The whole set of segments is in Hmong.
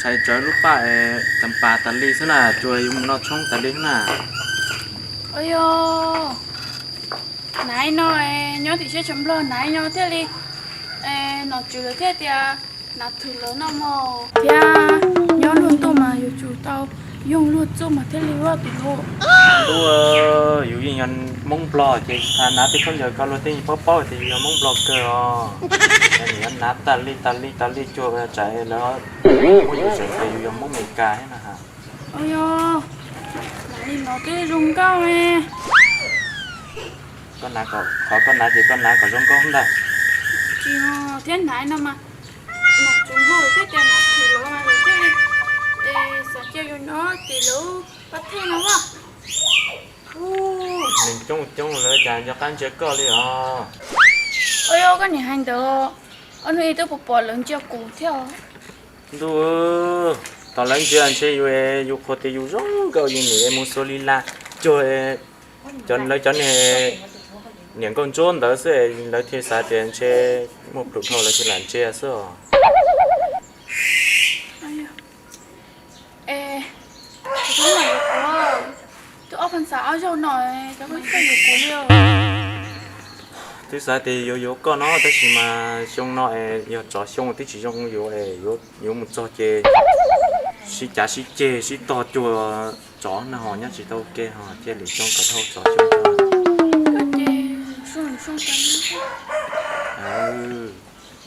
Tshais tsawv lub paj es tas pas tas li xwb na, tsuas yus mus noj tshoob tas li xwb na. Ua yog, naiv no nyob tim siab tshav nplog naiv no thiaj li nom tswv lawv thiaj tias hnav thwm lawv no mog. Thiab nyob luag tuaj mas yuav tsum tau yoog luag txuj mas thiaj li vaj tim luag. Yus yeej yog Hmoob Nplog ces hnav tej khaub ncaws ko luag tej paub paub tias yus yog Hmoob Nplog kawg os. Yog nws yuav hnav tas li tas li tas li cuag tsam lawv muab yus zeem tias yus yog Hmoob Amelikas thiab na. Yog, naiv li no twb zoo nkauj. Koj hnav, qhov koj hnav ces koj hnav kom zoo nkauj ntag. Tsis yog thiab, hnav no mas nom tswv nplog thiaj tias hnav thwm lawv mas lawv thiaj li xav cia yus nyob tim lawv pab thej no as. Neeg coob coob lawv cas nco qab ntsia koj li os. Ua yog koj niam hais ntawd, ob hnub ib twb pom pom lawv ntsia kuv thiab. Ntuj, tos lawv ntsia ntshe yus, yus qhuas tias yus zoo nkauj yus nim mus xua li laj cuag cov, lawv cov niag niam nkauj ntsuab ntawd xwb, lawv thiaj xav tias ntshe muaj plhus dhau lawv thiaj lam ntsia xwb os. Es, twb ob phav xav ob zaug no, cov phooj ywg yuav kuv li. Twb xav tias yuav yuav koj no tab sis mas xyoo no es yog tsov xyoo twb tsis zoo yuav es yuav mus txog ces sib cav sib ceg sib tog cuag tsov na ho nyob tsis tau ua ke ho cia lwm xyoo kom dhau tsov xyoo.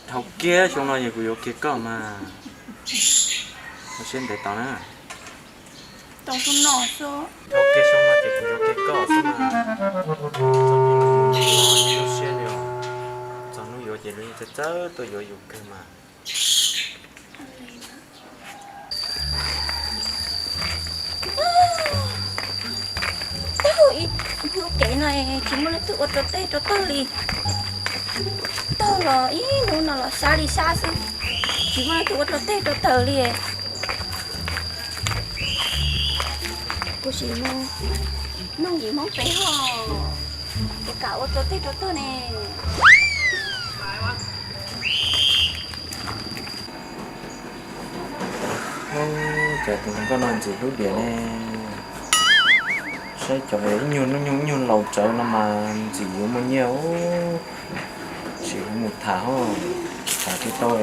Dhau kiag xyoo no yog kuv yuav kiag koj mas. Koj siab ntev tos na. Tau xyoo no xwb. Dhau kiag xyoo no ces kuv yuav kiag koj xwb mas. Txog hnub yuav ces lawv yeej txawj txawj tuaj yuav yus kawg mas. Taug ib hnub kev no tsis muaj leej twg ua rau teg rau taug li. Taug los ib hnub no los sab li sab xwb, tsis muaj leej twg ua rau teg rau taug li. Kuv sim mus nug yim Hmoob pem ho, puas kam ua rau teg rau taug ne. Cas tus hluas nkauj no ntxim hlub diam ne. Saib cov ib nyuag hnub nyoog ib nyuag laus tsawv no mas ntxim yuav muaj nyiaj. Sim mus tham ho, tham tsis tau,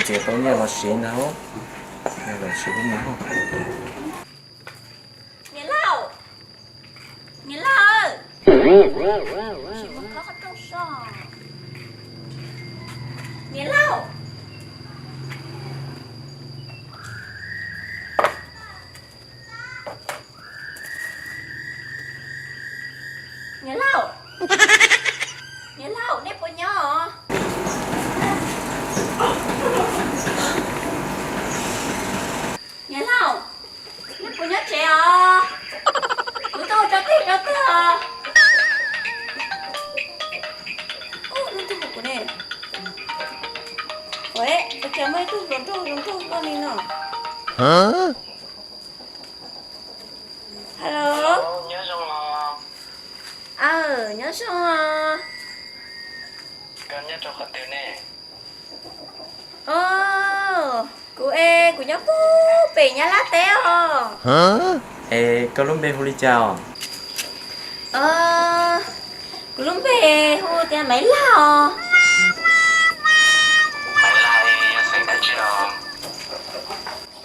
ntxias tau nyiaj los siv ntag ho. Lawm sim mus ho. Niam laus, niam laus, sim mus thov qhov rooj so. Niam laus, niam laus, niam laus, nej puas nyob os? Niam laus, nej puas nyob tsev os? Kuv tuaj ua rau teg rau taug os. Ub, leej twg hu kuv ne? Ua, ua cas muaj ib tug hluas nraug zoo nraug koj li no? Hello. Aw, nyob zoo os. Os, kuv es kuv nyob puag pem Nyab Laj teb os. Es koj lub npe hu li cas os? Kuv lub npe hu tias Maiv Laj os.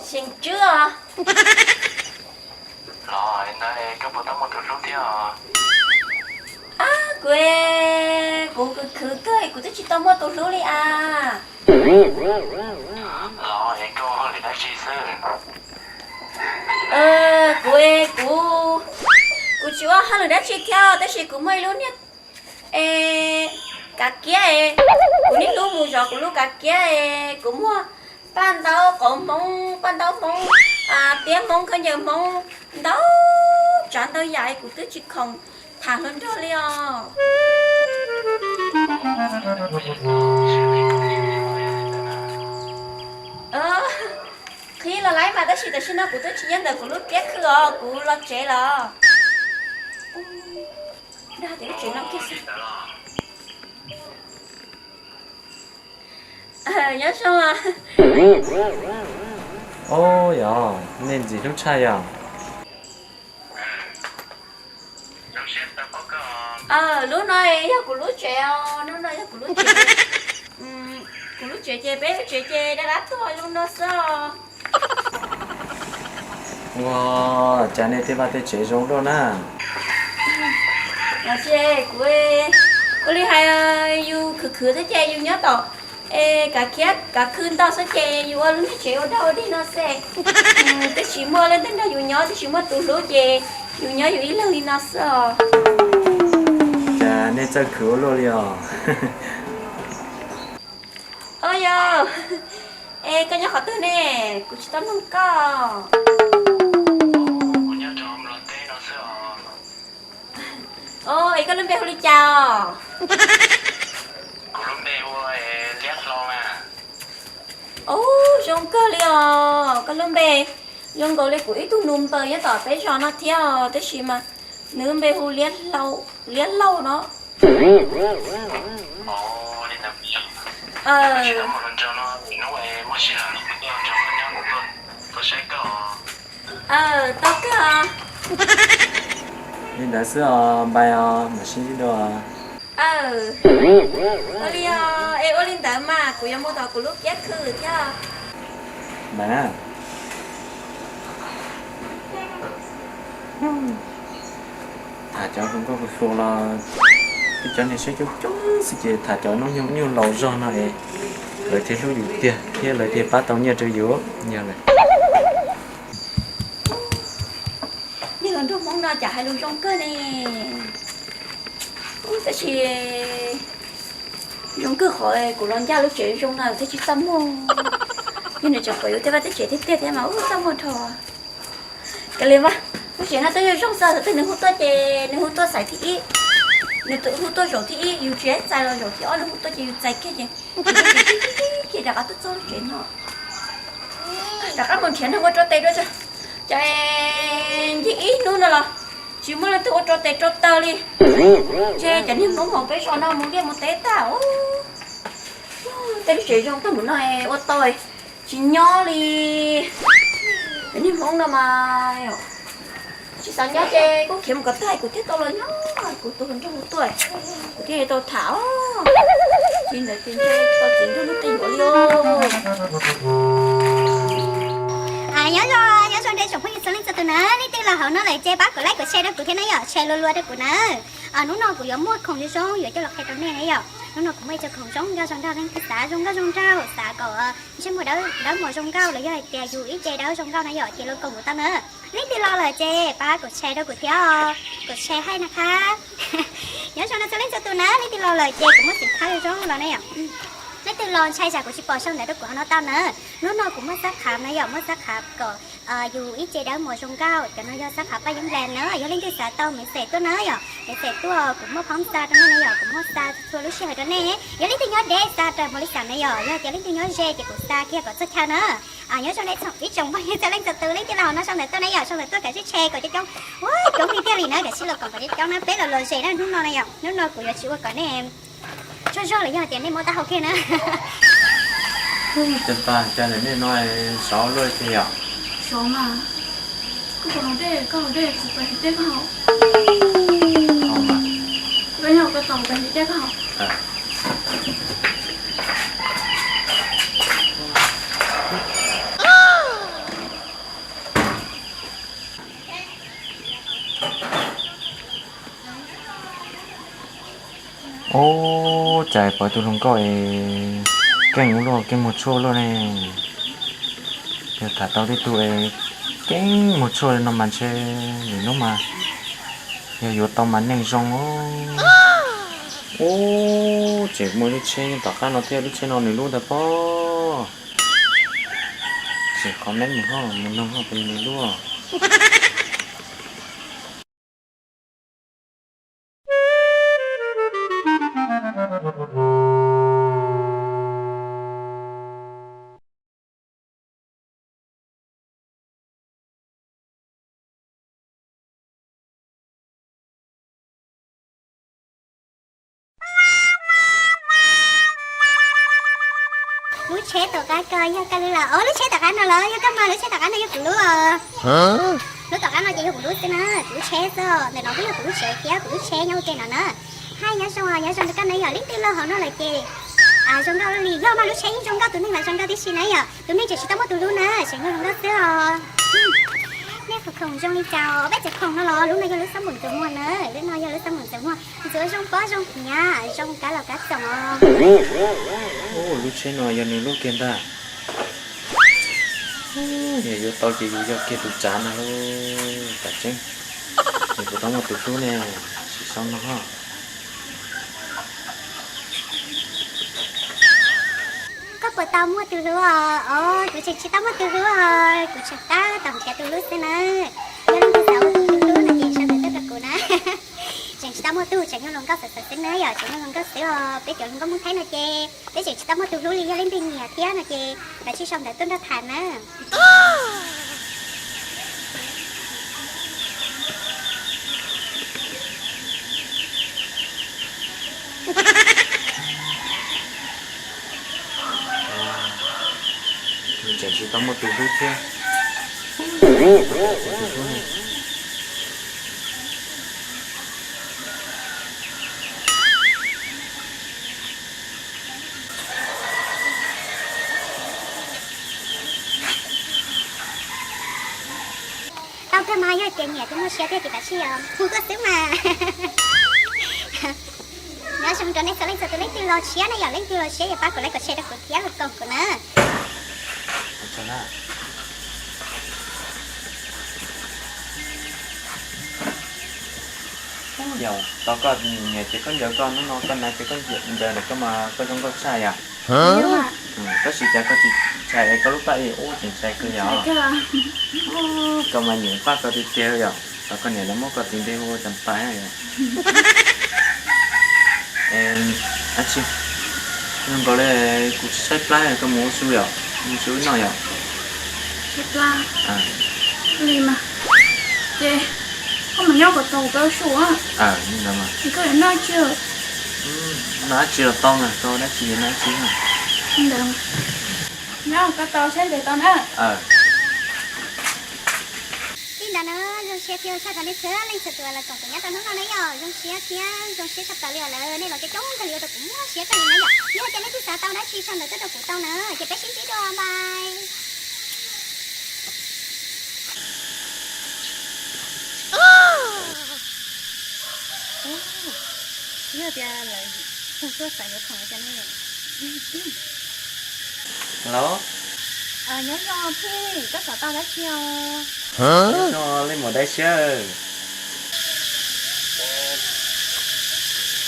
Xeem Tswb os. Kuv, kuv khwv khwv kawg kuv twb tsis tau muaj tus hlub li as. Kuv, kuv, kuv tsis ua hauj lwm dab tsi thiab tab sis kuv muaj ib lub niag kav kiab, kuv niaj hnub mus zov kuv lub kav kiab, kuv muaj paj ntaub qauv Hmoob, paj ntaub Hmoob, tiab Hmoob, khaub ncaws Hmoob ntau tsav ntau yam kuv twb tsis khoom tham hluas nraug li os. Qhib los laiv mas tab sis tam sim no kuv twb tsis nyob ntawm kuv lub kiab khw os, kuv los tsev los. Dag tias lub tsev no kiag xwb. Nyob zoo. Ub, yog nej ntxim hlub tshaj yog. Lub no yog kuv lub tsev os, lub no yog kuv lub tsev. Kuv lub tsev ces peb lub tsev ces dab dab tuag zoo no xwb os. Ua cas nej tej vaj tej tsev zoo luaj na. Los sis kuv ua li hais, yus khwv khwv thiab ces yus nyob tom kav khiab kav khw ntau xwb ces yus ua lub niag tsev ua dog ua dig no xwb. Twb tsis muaj leej twg nrog yus nyob, twb tsis muaj tus hlub ces yus nyob yus ib leeg li no xwb os. Cas nej txawj khwv ua luaj li os. Ua yog, es koj nyob qhov twg ne? Kuv tsis tau mloog koj. Os, es koj lub npe hu li cas os? Ub, zoo kawg li os, koj lub npe zoo nkaus li kuv ib tug nus npaws nyob tom peb zos no thiab os, tab sis mas nws lub npe hu Liab Hlau, Liab Laug no. Tau kawg. Li ntawd xwb os, npais os, mam sib ntsib dua. Ua li os, es ua li ntawd mas kuv yuav mus tom kuv lub kiab khw thiab. Npais na. Tham cov hluas nkauj hluas hluas los, cov niag saib coob coob xwb ces tham cov hnub nyoog nyuj laus zog no es lawv thiaj hlub yus tiag thiab lawv thiaj pab tau nyiaj rau yus. Yog lawm. Niag hluas nraug Hmoob no cas hais lus zoo kawg ne. Tab sis zoo kawg qhov kuv los ncaj lub tsev zoo no thiaj tsis txaj muag. Yog nws tseem pom yus tej vaj tej tsev tiag tiag thiab mas ub txaj muag dhau. Kav liam mas, lub tsev no twb yog zoo xwb, thaum twg nws hu tuaj ces nws hu tuaj xaiv thib ib, nws hu tuaj zaum thib ib, yus tsis txais los zaum thib ob nws hu tuaj ces yus txais kiag ces kiag rov qab tuaj txog lub tsev no. Rov qab mus nrhiav neeg ua rau tes dua, cas ncig ib hnub no los tsis muaj leej twg ua rau tes rau taw li. Ntshe cov niag Hmoob hauv peb zos no mus liaj mus teb tag. Tej lub tsev zoo tag npaum no ua tau tsis nyob li. Cov niag Hmoob no mas tsis xav nyob ces kuj khiav mus kom tag kuv thiaj tau los nyob, kuv tus hluas nraug hu tuaj kuv thiaj tau tham os. Li ntawd ces ntshe tau txiv nraug lub tej yuav li os. Nyob zoo, nyob zoo rau tsoom phooj ywg txhua leej txhua tus na, leej twg los hauv no lawm ces pab kom like kom share rau kuv thiab na yom, share lua lua rau kuv na. Hnub no kuv yuav muaj khoom zoo zoo yuav coj los qhia rau nej na yom. Hnub no kuv muaj ib co khoom zoo nkauj zoo nraug, leej twg xav zoo nkauj zoo nraug, xav kom ntsej muag dawb mos zoo nkauj los yog hais tias yus ib ce dawb zoo nkauj na yom, ces los koom kuv tau na. Leej twg los lawm ces pab kom share rau kuv thiab, kom share hais na qab. Nyob zoo no txhua leej txhua tus na, leej twg los lawm ces kuv muaj xim khab zoo zoo los na yom. Leej twg los ntshai tsam kuv tsis pom sau ntawv rau kuv hauv no tau na. Hnub no kuv muaj xab khav na yom, muaj xab khav kom yus ib ce dawb mos zoo nkauj, cov no yog xab khav Paj Yeeb Brand na, yog leej twg xav tau message tuaj na yom, message tuaj kuv muaj phone xa rau nej na yom, kuv muaj xa txhua lub sij hawm rau nej. Yog leej twg nyob deb xa raws npaus li xam na yom, yog tias leej twg nyob ze ces kuv xa kiag kom txog chaw na. Nyob zoo ib tsoom phooj ywg txhua leej txhua tus, leej twg los hauv no sau ntawv tuaj na yom, sau ntawv tuaj kom sib share kom coob coob, coob li tiag li na, kom sib los koom kom coob coob na, peb los los ze na hnub no na yom, hnub no kuv yuav tsis ua kom nej tsaug zog los yog tias nej mob taub hau kiag na. Cas ntawm nej no sov luaj tiag yom? Sov mas, koj haus dej, koj haus dej, kuv pais hliv dej koj haus. Koj nyob koj tos kuv pais hliv dej koj haus. Ub, cas pom tus hluas nkauj es keej ua luaj, keej muag tshuaj luaj ne. Yog tham tau tej tug es keej muag tshuaj li no mas ntshe lwm hnub mas yog yuav tau mas neej zoo os. Ub, tseem muaj lub tsheb nyob tom qab no thiab, lub tsheb no nws lub ntag pob. Tseem qhov meb mus hauj mus noog hauj pes nws lub. Lub tsheb tom qab ko yog koj lub los? Os, lub tsheb tom qab no los yog koj mas, lub tsheb tom qab no yog kuv lub. Lub tom qab no ces yog kuv lub xwb na, kuv lub tsheb xwb. Ntawm no kuj yog kuv lub tsev thiab, kuv lub tsheb nyob ua ke no na. Hais nyob zoo, nyob zoo rau koj na yom, leej twg los hauv no lawm ces zoo nkauj li. Yog mas, lub tsheb yeej zoo nkauj, tus neeg los zoo nkauj tib si na yom. Tus neeg tseem tsis tau muaj tus hlub na, tseem zoo nkauj xwb os. Nej puas khoom zoo li cas? Peb tseem khoom no los? Lub no yog lub xab npum ntxuav muag na, lub no yog lub xab npum ntxuav muag, ntxuav zoo pob zoo hnyav, zoo kab laus kab txoom os. Lub tsheb no yog nws lub kiag ntag. Yog yuav tau ces yus yog kiag tus tsav no lauj. Tam tseeb, nws puas tau muaj tus hlub ne, sim sau no. Koj puas tau muaj tus hlub os? Os, kuv tseem tsis tau muaj tus hlub os, kuv tseem tab tom nrhiav tus hlub xwb na. Yog leej twg xav ua tus hlub no ces sau ntawv tuaj rau kuv na. Tseem tsis tau muaj tus, tseem yog hluas nkauj xwb xwb xwb na yom, tseem yog hluas nkauj xwb os. Peb cov hluas nkauj Hmoob Thaib no ces peb tseem tsis tau muaj tus hlub li, yog leej twg nyiam thiab no ces kav tsij sau ntawv tuaj nrog tham na. Tseem tsis tau muaj tus hlub thiab. Tau kawg mas, yog tias nyiam thiab muaj siab thiab ces kav tsij hu tuaj xwb mas. Nyob zoo rau nej txhua leej txhua tus, leej twg los siab na yom, leej twg los siab yog pab kom like kom share rau kuv thiab los koom kuv na. Yog tau koj nyiam ces koj ncaws, koj hnub no koj hnav ces koj ncaws ntawm koj mas koj zoo nkauj tshaj yom. Tab sis cas koj tsis ntshai es koj lub paj ib ub tseem ntshai kawg yom? Koj mas nyiam paj koj tiag tiag yom, tau koj niam lawv muab koj tis npe hu ua Cas Pais yom. Dab tsi, zoo nkaus li kuv tsis tshaib plab, koj mus ua su yom, mus su wb noj yom. Tshaib plab li mas, ces koj mus nyob kom tau koj su. Koj yuav noj tsi? Noj dab tsi los tau mas, koj dab tsi noj dab tsi. Nyob koj tau saib ntev tau na. Li ntawd na, zoo siab thiab ua tsaug rau nej txhua leej txhua tus los koom kuv nyob rau hnub no na yom, zoo siab thiab zoo siab tshaj plaws li os lawm, nej los coob coob kawg li ua rau kuv muaj siab kawg li na yom. Yog tias nej twb xav tau dab tsi sau ntawv tuaj rau kuv tau na, ces peb sib ntsib dua, bye. Yog tias lawv hu tuaj xav yuav khoom cas ne? Hello. Nyob zoo Phij, koj xav tau dab tsi os? Nyob zoo li muam Dai Siab.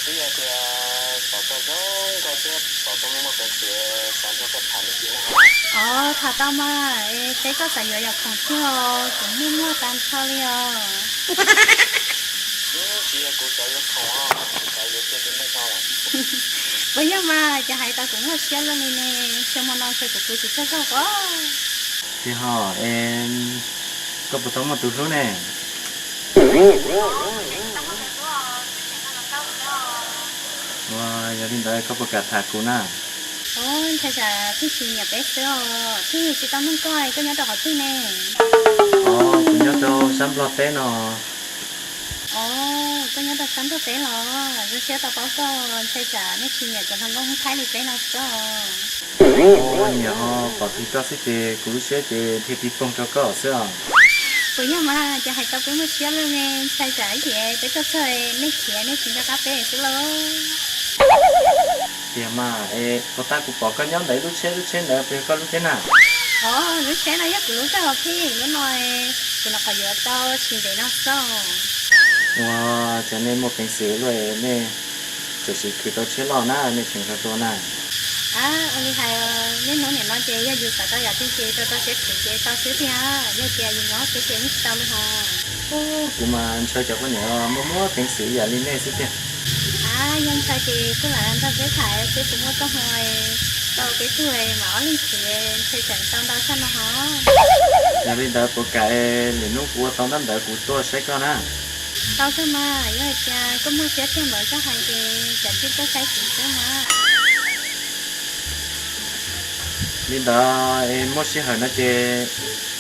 Twb yog tias pom koj zoo nkauj thiab pom koj muaj muaj peev xwm, xav nrog koj tham me ntsis na. Os, tham tau mas, es seb koj xav yuav yam khoom twg os, kuv muaj muaj tag nrho li os. Tsis yog kuv xav yuav khoom, kuv xav yuav tus neeg no. Puas yog mas, ces hais tau kuv muaj siab luaj li ne, ntshe hmo no ntshe kuv pw tsis tsaug zog os. Tiag hos, es koj puas tau muaj tus hlub ne? Ua, yog li ntawd koj puas kam tham kuv na? Os, ntshai tsam Phij tsis nyiam peb xwb os. Phij tsis tau nug koj, koj nyob rau qhov twg ne? Os, kuv nyob rau sab Nplog teb no. Os, koj nyob rau sab Nplog teb los? Zoo siab tau paub koj, ntshai tsam nej tsis nyiam cov hluas nkauj Hmoob Thaib li peb no xwb os. Nyiam ho, pom kiag koj xwb ces kuv lub siab ces dhia pig poog rau koj xwb os. Puas yog mas, ces hais tau peb muaj siab luaj ne, ntshai tsam ib chim peb tuaj txog nej khiav nej tsis nco qab peb xwb lauj. Tiag mas, es puas tas kuv pom koj nyob ntawm lub tsheb, lub tsheb ntawd puas yog koj lub thiab na? Os, lub tsheb no yog kuv lub kawg os Phij, lub no kuv nyuam qhuav yuav tau tsis ntev no xwb. Ua, cas nej muaj peev xwm luaj, nej txawm sim khwv tau tsheb loj na, nej tseem nrog dua na. Ua li hais, niaj hnub nim no ces yog yus xav tau yam twg ces rau rau siab khwv ces tau xwb tiag, yog tias yus nyob xwb ces yeej tsis tau li hos. Kuv mas ntshaw cov poj niam muaj muaj peev xwm ib yam li nej xwb tiag. A, yog ntshaw ces kuj lam nrog peb tham xwb, kuv muaj txoj hmoo tau peb tug mam ob leeg khwv, ntshe tseem tau ntau tshaj no hos. Yog li ntawd puas kam lwm hnub kuv ua tau ntab ntawd kuv tuaj saib koj na? Tau kawg mas, yog hais tias koj muaj siab tiag npaum koj hais ces kav tsij tuaj saib kuv xwb mas. Li ntawd es muaj sij hawm no ces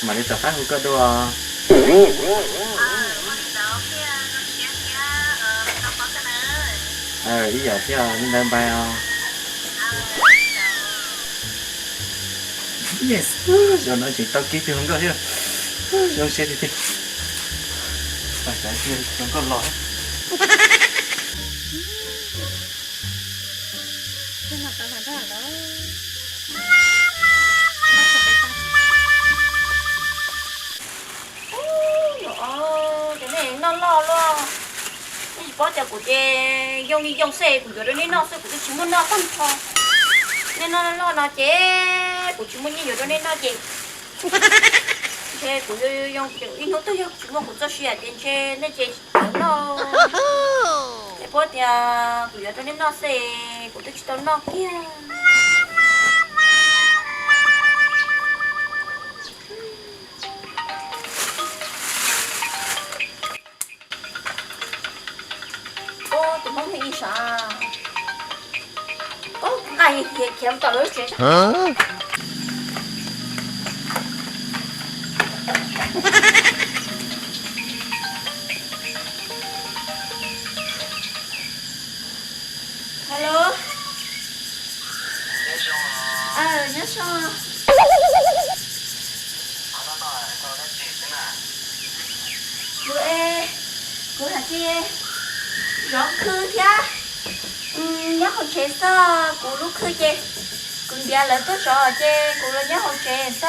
mam li rov qab hu koj dua. Ib yam thiab, li ntawd npais os. Yes, zaum no tseem tau kib tus hluas nkauj thiab. Zoo siab tiag tiag. Hluas nkauj los. Ub, yog, cov nej noj loj luaj. Nej tsis paub tias kuv ces yoo li yoo xwb, kuv yuav rau nej noj xwb, kuv twb tsis muaj noj tag nrho. Nej noj loj no ces kuv tsis muaj nyiaj yuav rau nej noj ces, ntshe kuv yoo ces ib hnub twg yog tsis muaj kuv txoj sia ces ntshe nej ces tsis tau noj. Nej paub tias kuv yuav rau nej noj xwb, kuv twb tsis tau noj kiag. Ub, tus hmoob me ib sab. Ub, nqa khiav khiav mus tom lawv lub tsev. Hello. Nyob zoo. Kuv, kuv hais tias zov khw thiab nyob hauv tsev xwb, kuv lub khw ces kuv ntiav lawv tuaj zov ces kuv los nyob hauv tsev xwb.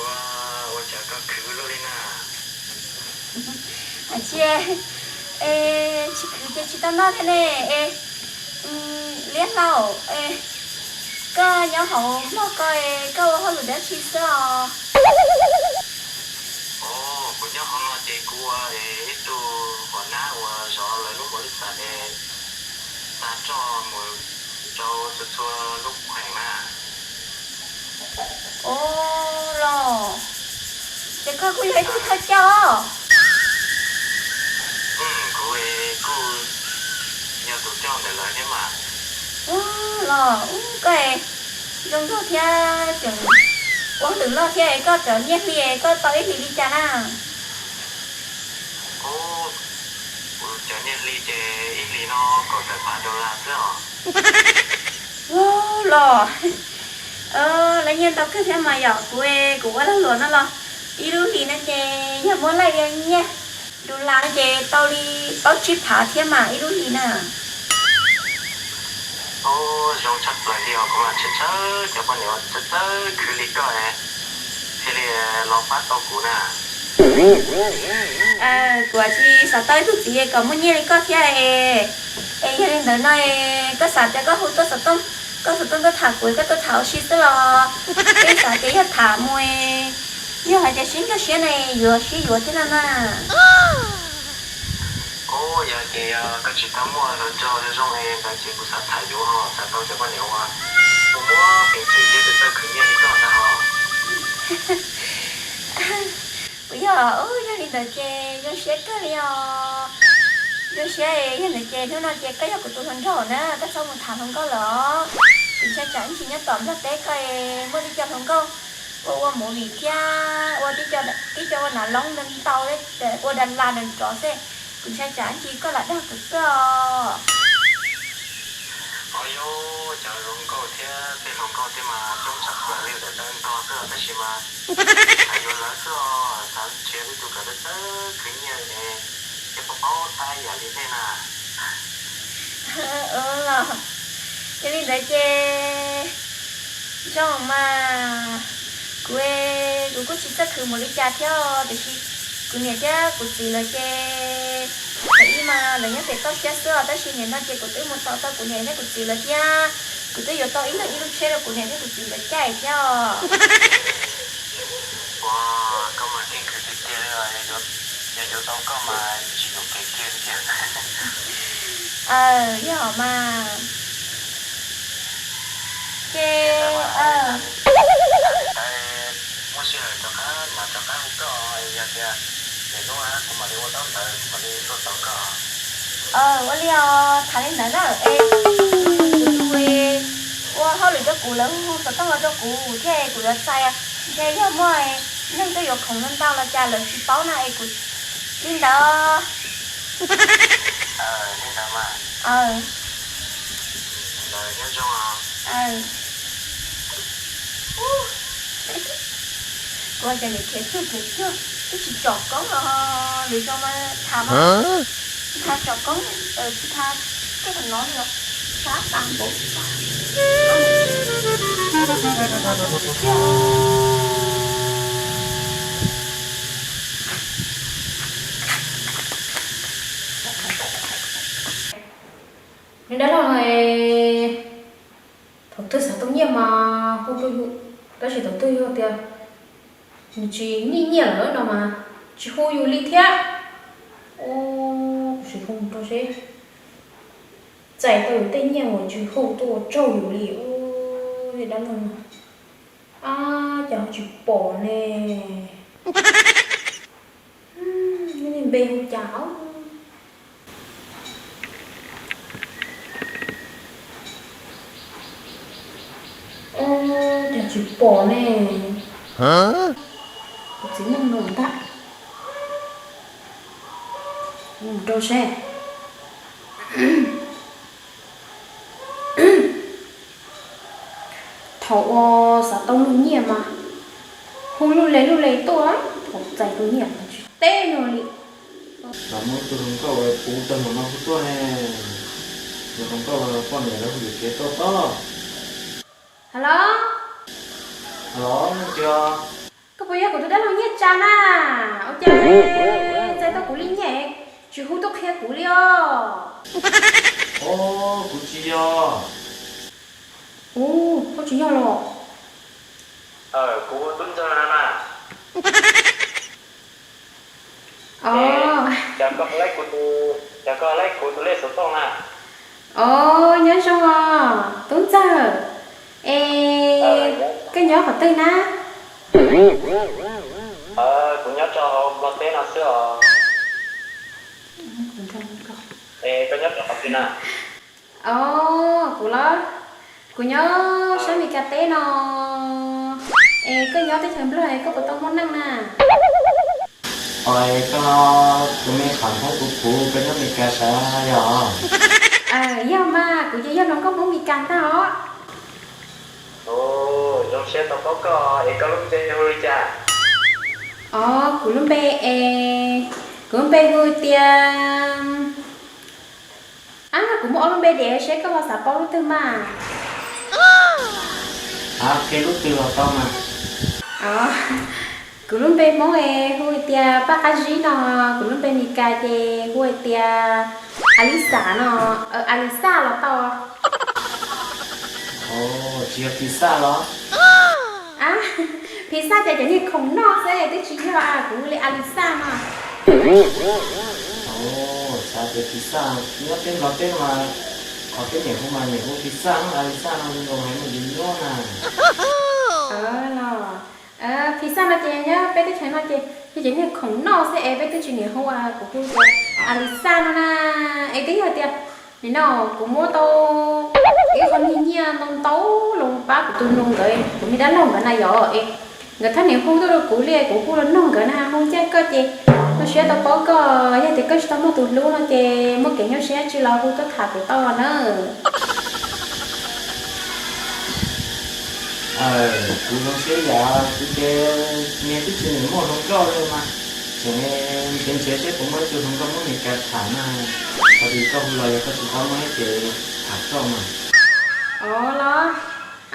Ua, ua cas koj khwv luaj li na? Hais tias, es tsis khwv ces tsis tau noj thiab ne, es liab hlau, es koj nyob hauv npog koj, es koj ua hauj lwm dab tsi xwb os? Kuv nyob hauv no ces kuv ua ib tug huam nab uas zov lawv lub npaum li cas es xa roj mus rau txhua txhua lub kheem na. Ub los, ces koj kuj yog ib tug thawj coj os? Kuv kuj yog tus coj ntawm lawv thiab mas. Ub los, ub, koj zoo nkauj thiab tseem ua hauj lwm loj thiab, koj cov nyiaj hli koj tau ib hlis li cas na? Ub, kuv cov nyiaj hli ces ib hlis no kaum tawm phav dollar xwb os. Ub los, lawv nyiaj ntau kawg thiab mas yom, kuv, kuv ua lag luam no los ib lub hlis no ces yog muab laij ua nyiaj dollar no ces tau li plaub tsib phav thiab mas ib lub hlis na. Ub, zoo tshaj plaws li os, kuv mas txhawj txhawj cov poj niam uas txawj txawj khwv li koj thiaj li los pab tau kuv na. Kuv tsis xav tau ib tug txiv kom muaj nyiaj li koj thiab es, es yog li ntawd no, koj xav tias koj hu tuaj xov tooj, koj xov tooj tuaj tham kuv, koj tuaj tham ua si xwb los? Peb xav tias yog tham mus, yog hais tias sib nkag siab ne yuav sib yuav thiab no na. Ub, yog ces yog koj tsis tau muaj hluas nraug zoo zoo li ntawd ces kuv xav tham yuav ho xav tau cov poj niam uas muaj muaj peev xwm thiab txawj txawj khwv nyiaj li koj ntag os. Kuv yog, yog li ntawd ces zoo siab kawg li os. Zoo siab, yog ntawd ces hnub no ces koj yog kuv tus hluas nraug na, koj txhob mus tham hluas nkauj lawm os. Kuv ntshai tsam ib ntsis nyob tom Nplog teb koj muaj tib co hluas nkauj ua ua movie thiab ua tib co ua nav loob ntau ntau, ua da la nrov nrov xwb. Kuv ntshai tsam ib ntsis koj lam dag kuv xwb os. Ho yog cov hluas nkauj thiab tej hluas nkauj tej mas coob tshaj plaws li ntawm tawv ntog xwb os, tab sis mas xav yuav lawv xwb os, xav nrhiav ib tug kom txawj khwv nyiaj es thiaj paub paub tab yam li nej na. Los, yog li ntawd ces zoo mas, kuv, kuv kuj tsis txawj khwv mus li cas thiab, tiam sis kuv niam thiab kuv txiv lawv ces, thaum ub mas lawv nyob pem toj siab xwb os, tab sis nim no ces kuv twb mus tos tau kuv niam thiab kuv txiv lawv thiab, kuv twb yuav tau ib leeg ib lub tsheb rau kuv niam thiab kuv txiv lawv caij thiab os. Ua, koj mas keej khwv tiag tiag li os, yog yuav tau koj mas tsis yuam kev kiag li tiag. Aw, yog mas. Ces, muaj sij hawm rov qab mam rov qab hu koj, yog tias lwm hnub kuv mam li ua taub ntawv kuv mam li tuaj tos koj. Ua li os, tham li ntawd na, es kuv tus, kuv Ua hauj lwm rau kuv, lawv hu xov tooj los rau kuv thiab kuv yuav txais. Ntshe yog muaj neeg tuaj yuav khoom no ntau los cas lawv tsis paub na es kuv li ntawd. Li ntawd mas. Aw. Li ntawd nyob zoo os. Aw. Kuv ua cas niam khiav cuag khiav cuag, twb tsis tsom koob los lwm zaus mas tham mas. Tsis tham tsom koob, tsis tham tej qhov no li os. Sab tas npaum. Nws dab laug no, thaum twg xav tau nyiaj mas hu rau yus, tab sis thaum twg yog tias nws tsis nij nyiaj lawm no mas tsis hu yus li thiab. Ua, kuv sim hu rau seb, txais tau yus tej nyiaj mas tsis hu tuaj ua tsaug yus li. Ua, dab laug no, ab, cas ho tsis pom ne? Neb niag npe hu cas os? Ua, cas tsis pom ne? Kuv txiv neej no ntag. Mus rau seb. Thaum uas xav tau luag nyiaj mas hu luj le luj le tuaj, thaum txais tus nyiaj mas tsis teb luag li. Los muaj ib tug hluas nkauj uas puv tag npaum no hu tuaj ne. Tus hluas nkauj poj niam lawv hu yuam kev tuaj pob. Halo. Halo, leej twg? Koj puas yog kuv tus dab laug Nyiaj Tsa na? Ua cas txais tau kuv li nyiaj tsis hu tuaj qhia kuv li os? Os, kuv tsis yog. Ua, koj tsis yog los? Kuv hu Tub Ntxawg na mas. Os, cas koj laib kuv tus lej xov tooj na? Os, nyob zoo os Tub Ntxawg. Es koj nyob qhov twg na? Kuv nyob rau hauv Nplog teb no xwb os. Es koj nyob rau qhov twg na? Os, kuv los, kuv nyob sab Meskas teb no. Es koj nyob teb chaws Nplog es koj puas tau muaj neej na? Os, es koj tus me qhov Hmoob kuv puv, koj nyob Meskas sav yog? Yog mas, kuv ces yog hluas nkauj Hmoob Meskas ntag os. Zoo siab tau paub koj, es koj lub npe hu li cas? Os, kuv lub npe es, kuv lub npe hu tias, ab, kuv muaj ob lub npe diam seb koj ho xav paub lub twg mas. Ab, qhia lub twg los tau mas. Kuv lub npe Hmoob es hu tias Paj Qab Zib no, kuv lub npe Meskas ces hu tias Alisa no, Alisa los tau. Tsis yog Phi Xaj los? Ab, Phi Xaj ces cov niag khoom noj xwb, twb tsis yog, kuv hu li Alisa no. Xav tias Phi Xaj nyob teb Nplog teb mas, qhov peb niam hu mas niam hu Phi Xaj, Alisa no zoo nkaus hais muaj yus nyob na. Los, Phi Xaj no ces nyob peb teb chaws no ces yog cov niag khoom noj xwb es peb twb tsis niam hu, kuv hu tias Alisa no na. Es twb yog tias nim no kuv muab tau ib qho niag nyiaj ntau ntau los pab kuv tus nus nkawd, kuv me dab laug nkawd na yom, es nkawd thaj niam hu tuaj rau kuv li, kuv hu los nug nkawd na, hu ncaj koj ces zoo siab tau paub koj, yog tias koj tsis tau muaj tus hlub no ces muaj kev nyuaj siab tsi los hu tuaj tham kuv tau na. Kuv zoo siab yam, kuv ces niag twb tsis niam muaj hluas nkauj li mas, tseem nrhiav nrhiav seb puas muaj ib tug hluas nkauj Hmoob Meskas tham na, qhov twg koj hu los yog koj tsis tau muaj ib ces tham koj mas. Os los,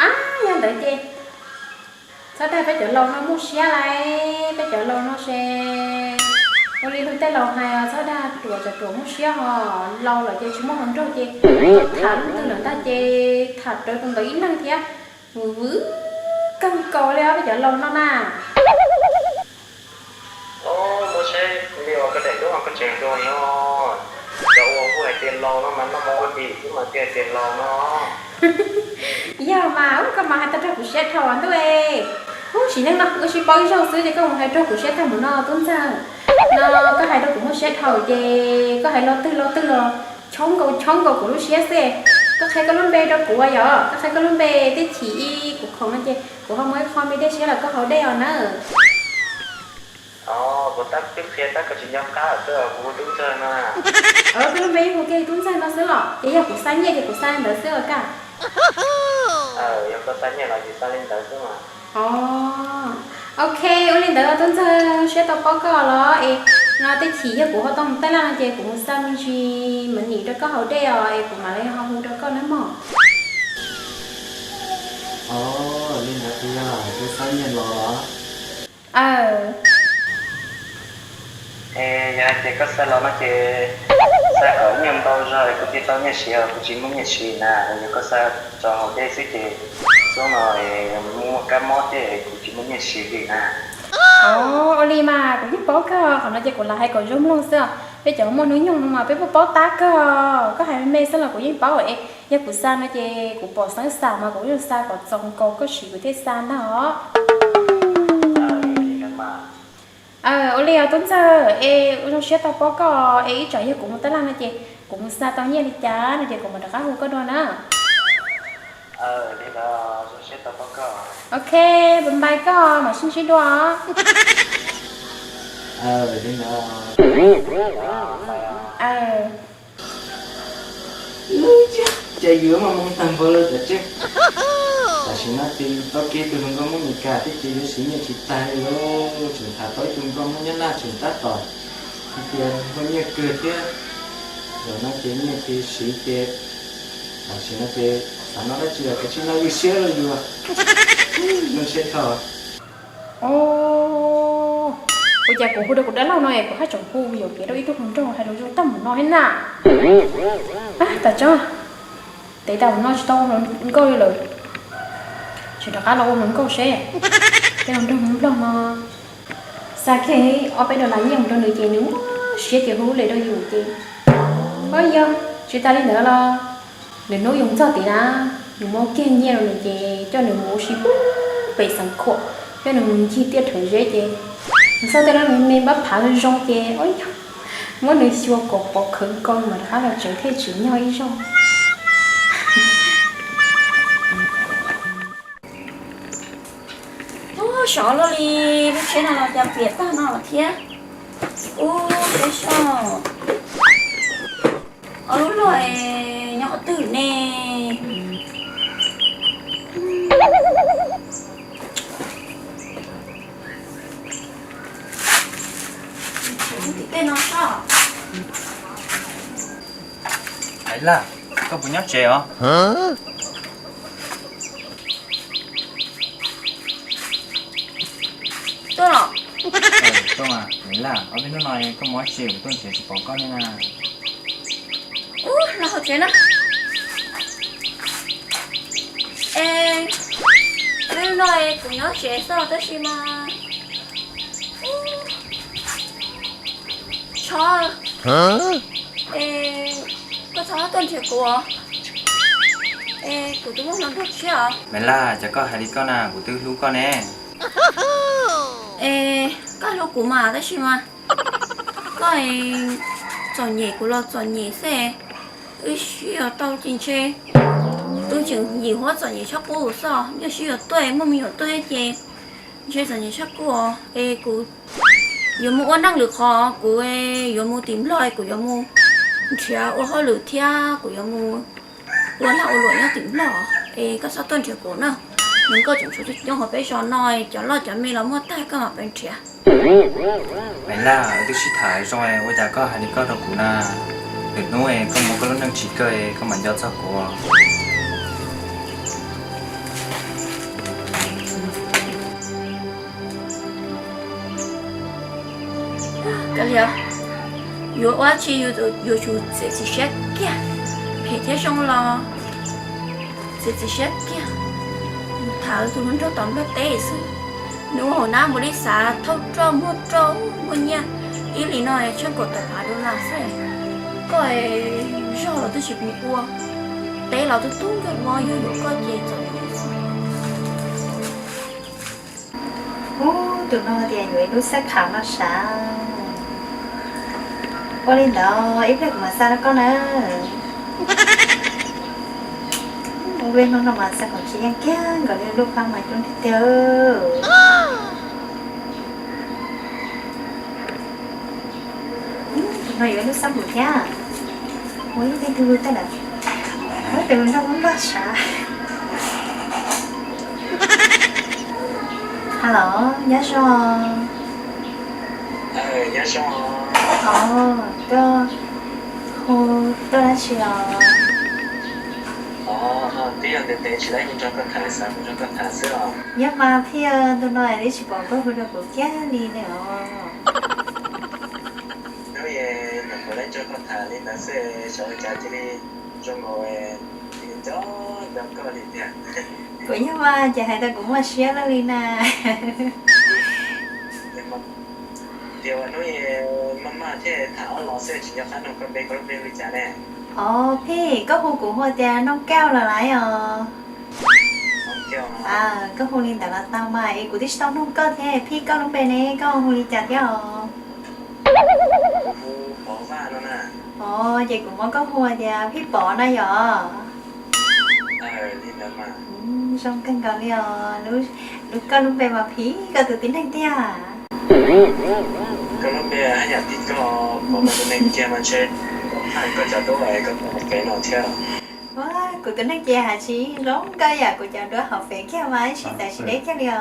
ab, yog ntawd ces txhob dag peb cov laus no muaj siab lawm, peb cov laus no ces ua li luag tej laus hais os, txhob dag ruam, cov ruam muaj siab ho, laus lawm ces tsis muaj hluas nraug ces tham leej twg lawm ntag ces tham raws tus ntawd ib leeg thiab, vwm vwm kawg nkaus li os peb cov laus no na. Muaj siab li os koj daim duab, koj tseem hluas nyob, cov uas hu hais tias laus no mas noj mov ua dim xwb mas thiaj hais tias laus no. Yog mas, koj mas hais tau raug kuv siab dhau ntuj. Ub, sim neej no wb sib paub ib zaug xwb ces koj mus hais raug kuv siab tag mus no Tub Ntxawg. No koj hais rau kuv muaj siab dhau ces koj hais lo twg lo twg los choob nkaus choob nkaus kuv lub siab xwb. Koj qhia koj lub npe rau kuv yom, koj qhia koj lub npe tej chim ib kuv khoom no ces kuv ho muaj ib qho me dej siab los koj haus dej os nawb. Puas tab twb qhia tab koj tsis nco qab xwb, kuv hu Tub Ntxawg no. Koj lub npe yeej hu kiag Tub Ntxawg no xwb los? Ces yog kuv xa nyiaj ces kuv xa li ntawd xwb los kaj? Yog koj xa nyiaj los ces xa li ntawd xwb mas. Ok, ua li ntawd Tub Ntxawg, siab tau paub koj los es no tej chim yog kuv ho tau mus taj laj no ces kuv mus xa me ntsis mov nim rau koj haus dej os es kuv mam li ho hu rau koj nawb mog. Li ntawd kuv yog kuv xa nyiaj los. Es yog hais tias koj xa los no ces xa kom nyuag ntau zog kuv thiaj tau nyiaj siv, kuv tsis muaj nyiaj siv na. Yog koj xa tso haus dej xwb ces xub no muaj kab mob thiab kuv tsis muaj nyiaj siv li na. Ua li mas kuv yeej paub kawg, qhov no ces kuv lam hais kom zoo mloog xwb os. Peb cov muaj hnub nyoog no mas peb paub paub tab kawg, koj hais me me xwb los kuv yeej paub es yog kuv xa no ces kuv pom xeeb xam mas kuv yeej xa kom txaus nkaus koj siv kuv thiaj xa ntag os. Ua li os Tub Ntxawg, es ua zoo siab tau paub koj, es ib tsam yog kuv mus taj laj no ces kuv mus xa tau nyiaj li cas no ces kuv mam rov qab hu koj dua na. Ok, bye bye koj, mam sib ntsib dua os. Ces yus mas mus tag npaum li tam tseeb. Tam sim no ces tau kiag tus hluas nkauj Hmoob Meskas thiab ces yuav siv nyiaj tsis tag li lauj, tseem tham tau ib tug nkauj Hmoob Nyab Laj tseem tab tom hais tias muaj nyiaj kawg thiab. Zaum no ces nyiaj ces siv ces tam sim no ces xav noj dab tsi los kav tsij noj ywj siab lauj yus. Zoo siab dhau. Ua cas kuv hu rau kuv dab laug no es kuv haj tseem hu yuam kev rau ib tug hluas nraug hais lus zoo tag mus no thiab na. Tam tso, tev tas mus no tsis tau ua hluas nkauj li lawm. Tseem rov qab los ua hluas nkauj seb. Tej hluas nraug Hmoob Nplog no xa kiag ob peb dollar nyiaj mus rau nws ces nws muaj siab ces hu lus rau yus ces, o yog tsis tas li ntawd los lwm hnub yus txog tid na, yus muab kiag nyiaj rau nws ces coj nws mus ua si pem Xeev Khuam, coj nws mus ncig tiaj rhawv zeb ces nws xauj tej dab me me npab phav zoo ces, o yog muab nws xyuas kom pom khawv nkaus mas rov qab los tsev thiaj tsim nyog ib zaug. Ub, sov luaj li, lub tsheb no los cas piam tag no lawm thiab. Ub, peb soj, ob lub loj es nyob qhov twg ne? Tim tej no soj. Maiv Laj, koj puas nyob tsev os? Tuaj los. Tuaj mas, Maiv Laj, ob peb hnub no koj mus ua si kuv tuaj nrhiav tsis pom koj li na. Ub, los hauv tsev na. Es, hnub no kuv nyob tsev xwb tab sis mas, Tshov, es koj txhob tuaj nrhiav kuv os. Es kuv twb muaj hluas nraug tshiab os. Maiv Laj, cas koj hais li koj na, kuv twb hlub koj ne. Es koj hlub kuv mas tab sis mas koj txom nyem kuv los txom nyem xwb. Wb sib yuav tau ces ntshe wb tseem yim huab txom nyem tshaj qub xwb. Yog sib yuav tuaj muaj me nyuam tuaj ces ntshe txom nyem tshaj qub os. Es kuv yuav mus ua neej lwm qhov, kuv yuav mus tim Nplog, kuv yuav mus nrhiav ua hauj lwm thiab kuv yuav mus ua lag ua luam nyob tim Nplog. Es koj txhob tuaj nrhiav kuv na. Nws nkauj tseem tshuav coob hauv peb zos no, cov loj cov me los muaj tag, koj mam pes nrhiav. Maiv Laj, wb twb sib tham zoo, ua cas koj hais li koj rau kuv na? Lwm hnub koj mus koj lub neej tsis kawg, koj mam nco txog kuv. Kav liam, yuav ua dab tsi yuav tsum txiav txim siab kiag, phem thiab zoo los txiav txim siab kiag. Tham tus hluas nraug tom Nplog teb xwb, nws ua hauv nab npaum li xav thauj roj muag roj muag nyiaj ib hlis no tsheej kaum tawm phav dollar xwb. Koj zog los twb tsis pum ua, teb los twb tub nkawg ua, yog yuav koj ces txom nyem xwb. Ub, tus no tias yuav ib lub xab kham no sav. Ua li ntawd ib pliag kuv mam xa rau koj na. Lub hnub no mas xav kom tsis yeej kiag nkaus li lub pab mas coob tiag tiag. Tus no yuav lub xab npum thiab. Ua ib tug tej lawm. Tus nrog muab npaj sav. Hello, nyob zoo. Os, koj hu tuaj dab tsi os? Yog mas thiab, tus no twb tsis pom koj hu rau kuv kiag li ne os. Kuv yog mas ces hais tau kuv muaj siab lawm li na. Os, phij, koj hu kuv hu tias Noog Kauj los lawm os. Koj hu li ntawd los tau mas, es kuv twb tsis tau nug koj thiab, phij, koj lub npe ne, koj hu li cas thiab os? Os, ces kuv muab koj hu tias Phij Pov na yom. Zoo kawg nkaus li os, lub, koj lub npe mas phij, koj tus tib neeg tiag. Ua, kuv tus neeg ces hais tsis zoo nkauj yam kuv cov duab hauv Fev kiag mas ib txhis txawv tsis deb kiag li os.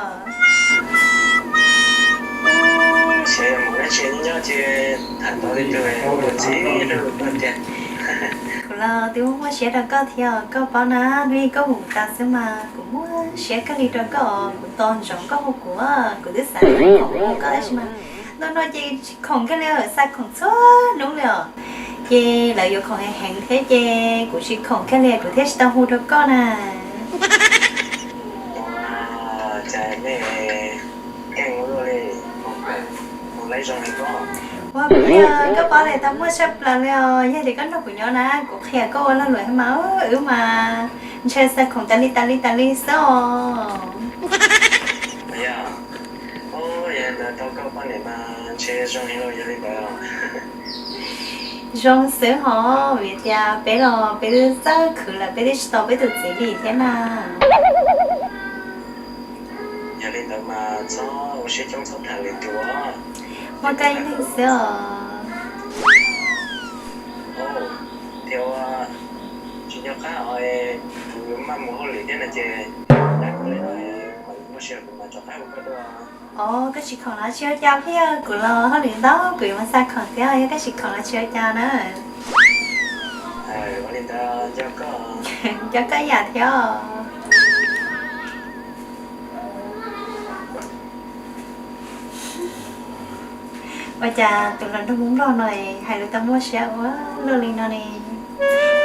Kuv los twb muaj siab rau koj thiab os, koj paub na, hnub ib koj hu tas xwb mas kuv muaj siab kawg li rau koj os, kuv tos ntsoov koj hu kuv, kuv twb xav khoom hu koj tab sis mas ntu no ces tsis khoom kiag li, xa khoom txhua hnub li os. Ces lawv yuav khoom heev heev thiab ces kuv tsis khoom kiag li kuv thiaj tsis tau hu rau koj na. Ua, koj paub tias tau muaj tshaj plaws li os, yog tias koj nrog kuv nyob na kuv qhia koj ua lag luam thiab mas, wb mas ntshe xa khoom tas li tas li tas li xwb os. Zoo xwb hos, vim tias peb los peb twb txawj khwv lawm, peb twb tsis tau peb tus txiv li thiab na. Muaj koj ib leeg xwb os. Os, koj tsis khoom los tsis ua cas thiab, kuv los hauj lwm ntau kuv yuav mus xa khoom thiab, yog koj tsis khoom los tsis ua cas na. Nco koj yam thiab. Ua cas tus hluas nraug Hmoob Nplog no hais lus tau muaj siab ua luaj li no ne?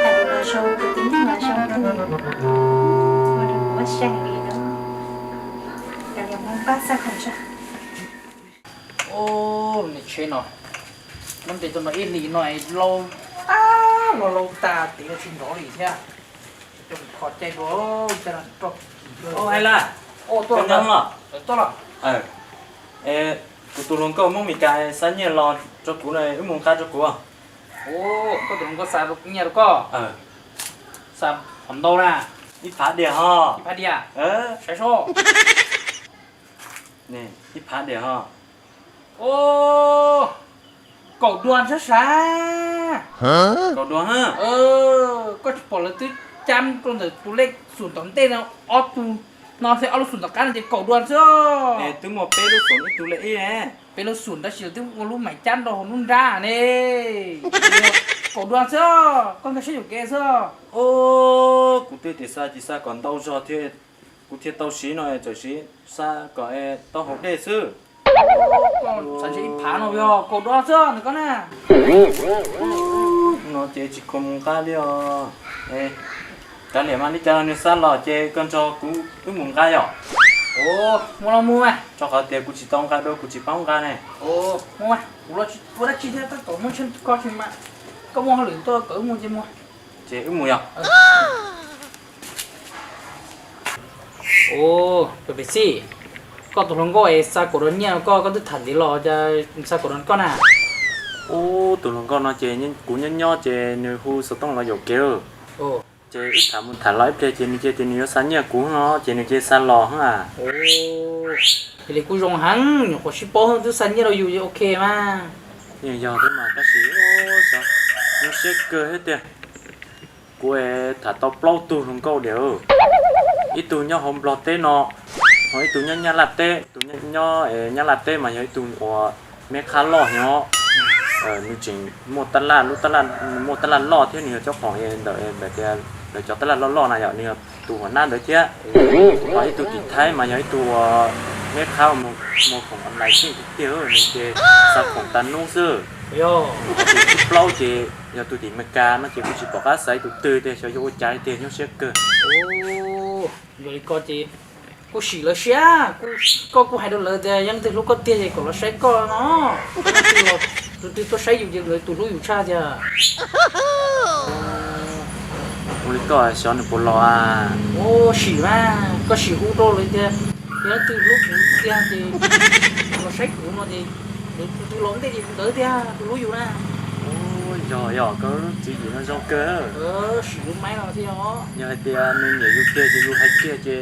Hais lus los zoo, tus tib neeg los zoo kawg li. Ua rau kuv muaj siab heev li no. Kav liam mus npaj xa khoom tso. Ub, niag tsheb no, muab ntes tau no ib hlis no lauj, tab lauj lauj tag, tev los tsis nrov li thiab. Coj mus kho caij dua, caij no roj kis. Ub, hais lawm, tuaj los. Kuv tus hluas nkauj Hmoob Mes Kas xa nyiaj los rau kuv na, wb mus nqa rau kuv. Ub, koj tus hluas nkauj xa nyiaj rau koj? Xa qhov ntau na. Ib phav diam ho. Ib phav diam? Saib seb. Ib phav diam ho. Ub, kaum duas xwb sav. Kaum duas ha. Koj tsis pom lawv twb cab rau ntawm tus lej xum tom ntej no, ob tug no thiab ob lub xum tom qab no ces kaum duas xwb. Es twb muaj peb lub xum ib tug lej ib ne. Peb lub xum tab sis lawv twb ua lub maim cab rau hauv lub nrab ne. Kaum duas xwb, koj nkag siab yuam kev xwb. Ub, kuv twb tias xa ces xa kom ntau zog thiab, kuv thiaj tau siv no, txawm siv xa kom tau haus dej xwb. Xav ntshe ib phav no yog kaum duas xwb ntawm koj na. No ces tsis khoom mus nqa li os. Kav liam mas, li cas nws xa los ces koj nrog kuv wb mus nqa yom. Mus los mus mas. Rau qhov tias kuv tsis tau nqa dua, kuv tsis paub nqa ne. Mus mas, kuv los tsis ua dab tsi thiab, tab tom muab ntshe koj tsis mas, koj muaj hauj lwm tuaj kom wb mus ces mus. Ces wb mus yom. Ub, tus pem xij, koj tus hluas nkauj es xa kaum duas nyiaj rau koj, koj twb tham ntev los cas xa kaum duas rau koj na? Ub, tus hluas nkauj no ces kuv nyob nyob ces nws hu xov tooj los yaum kev lawm. Ces wb tham mus tham los ib pliag ces nws cia tias nws yuav xa nyiaj kuv no ces nws cia xa los a. Ces li kuj zoo heev, nyuam qhuav sib paub twb xa nyiaj rau yus, ok mas. Yeej yog thiab mas tab sis xyov, nyuaj siab kawg thiab tiag. Kuv tham tau plaub tug hluas nkauj diam, ib tug nyob hauv Nplog teb no, ho ib tug nyob Nyab Laj teb. Tus nyob Nyab Laj teb mas yog ib tug uas me qhab loj nyob, nws tseem muaj tab laj, lub tab laj, muaj tab laj loj thiab nws yog cob qhoom ntawm, ntawm tias lawv cov tab laj loj loj na yom, nws yog tus uas nab ntawd thiab. Ho ib tug tim Thaib mas yog ib tug uas me qhab muag khoom online tiag tiag, nws ces xa khoom tas nub xwb. Tus thib plaub ces yog tus tim Amelikas no ces kuv tsis pom qab xaiv tus twg tiag, xyov yuav ua cas tiag, nyuaj siab kawg. Yog li ko ces kuj sim lawv siab, koj kuj hais rau lawv tias yog leej twg hlub koj tiag ces kom los saib koj no. Tus twg tuaj saib yus ces tus hlub yus tshaj tiag. Ua li koj xyov nws puas los a. Sim mas, koj sim hu rau lawv tias yog leej twg hlub kuv tiag ces los saib kuv no ces tus twg los ntej ces ntawd tiag tus hlub yus na. Yog, yog koj lub tswv yim no zoo kawg. Sim lub maib no thiab os. Yog hais tias nws nyiam yus tiag ces yus hais kiag ces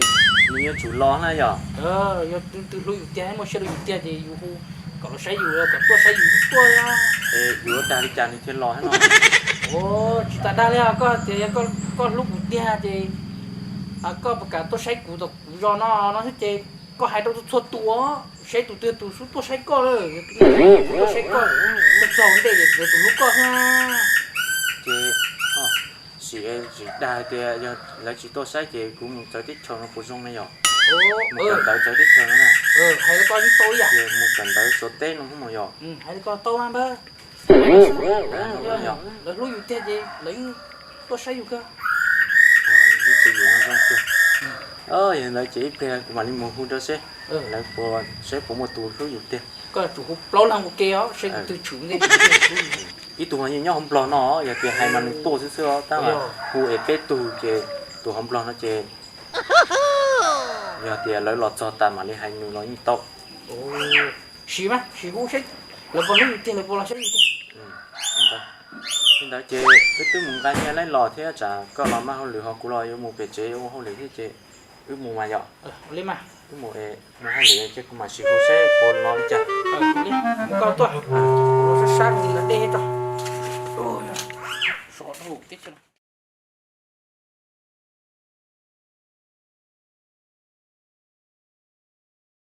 nws yuav tsum los na yom. Yog leej twg hlub yus tiag, muaj siab rau yus tiag ces yus hu kom los saib yus, kom tuaj saib yus tuaj. Es yus yuav dag li cas nws thiaj los no? Tsis tas dag li os, koj tias yog koj hlub kuv tiag ces koj puas kam tuaj saib kuv tom kuv zos no no xwb ces koj hais rau txhua tus, saib tus twg tus xub tuaj saib koj, tuaj saib koj, tuaj txog ntej ces tus hlub koj xwb. Ces sim, sim dag tias yog lawv tsis tuaj saib ces kuv mus txawv teb chaws no puas zoo na yom? Mus kawm ntawv txawv teb chaws no na. Hais li ko yeej tau ib yam. Ces mus kawm ntawv Suav teb no mus yom? Hais li ko tau mas npawg. Lawv hlub yus tiag ces lawv yeej tuaj saib yus kawg. Yog li ntawd ces ib pliag kuv mam li mus hu rau seb lawv puas, saib puas muaj tus hlub yus tiag. Koj tsum hu plaub leeg ua ke os, saib tus twg tshwm ntej. Ib tug yeej nyob hauv Nplog no, yog tias hais mas nws tuaj xwb xwb, tab mas hu es peb tug ces tus hauv Nplog no ces yog tias lawv los txog tas mam li hais nws los yeej tau. Sim mas, sim hu seb lawv puas hlub yus tiag, lawv puas los saib yus tiag. Li ntawd ces wb twb mus nqa nyiaj laib los thiab, tsam koj los maj hauj lwm ho kuv los yuav mus pem tsev yuav ua hauj lwm thiab ces wb mus mas yom. Wb mus, mus hauj lwm ces kuv mam sim hu seb puas los li cas. Koj tuaj, sab sab li dej rau.